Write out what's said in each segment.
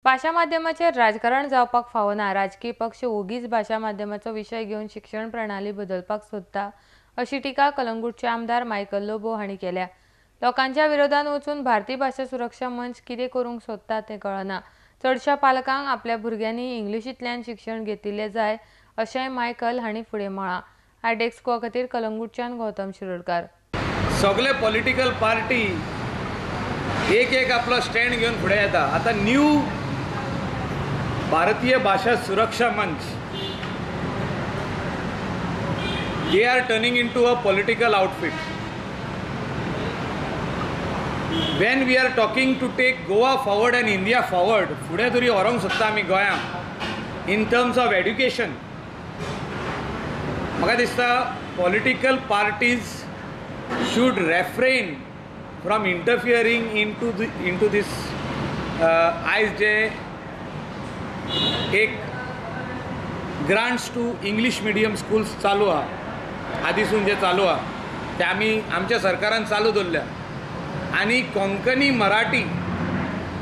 भाशा माध्यमाचेर राजकारण जावपाक फावना. राजकीय पक्ष ओगीच भाशा माध्यमाचो विशय घेवन शिक्षण प्रणाली बदलपाक सोदता अशी टिका कलंगूटचे आमदार मायकल लोबो हांणी केल्या. लोकांच्या विरोधान वचून भारतीय भाशा सुरक्षा मंच कितें करूंक सोदता तें कळना. चडशा पालकांक आपल्या भुरग्यांनी इंग्लिशींतल्यान शिक्षण घेतिल्लें जाय अशेंय मायकल हांणी फुडें म्हळां. आयडेक्स गोवा खातीर कलंगूटच्यान गौतम शिरोडकार. सगळे पॉलिटिकल पार्टी एक एक आपलो स्टँड घेवन फुडें येता. आतां न्यू भारतीय भाशा सुरक्षा मंच, they are turning into a political outfit. When we are talking to take Goa forward and India forward, फुडें तरी व्हरूंक सोदता आमी गोंयांक इन टर्म्स ऑफ एड्युकेशन. म्हाका दिसता political parties should refrain from interfering into this. आयज जे एक grants to English medium schools चालू आहा, आदीसून जे चालू आहा ते आमी आमच्या सरकारान चालू दवरल्या. आनी कोंकणी मराठी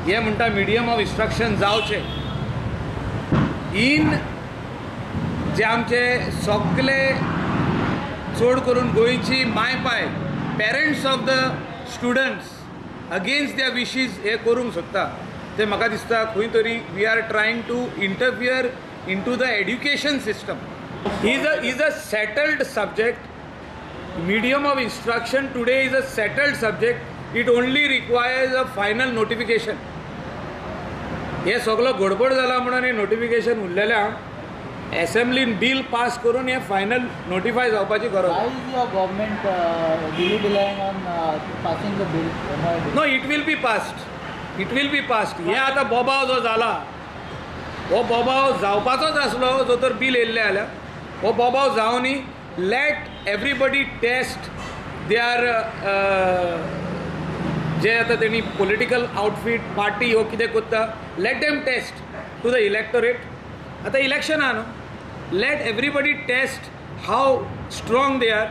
हे म्हणटा मिडियम ऑफ इन्स्ट्रक्शन जावचें इन जे आमचे सगळे चड करून गोंयची मायपाय parents of the students against their wishes हे करूंक सोदता. ते म्हाका दिसता खंय तरी we are trying to interfere into the education system. Is a settled subject. Medium of instruction today is a settled subject. It only requires a final notification. हे सगळो गडबड जाला म्हणून हें नोटिफिकेशन उरलेलें. एसेंब्लीन बील पास करून हें फायनल नोटिफाय जावपाची गरज. Why is your government delaying on passing the bill? No, it will be passed. It will be passed. हे आतां बोबाव जो जाला हो बोबाव जावपाचोच आसलो जो तर बील येयल्लें जाल्यार हो बोबाव जावनी. Let everybody test their जे आतां तेणी पॉलिटिकल आउटफीट पार्टी हो कितें करता, let them test to the electorate. आतां इलेक्शन आहा न्हू, let everybody test how strong they are.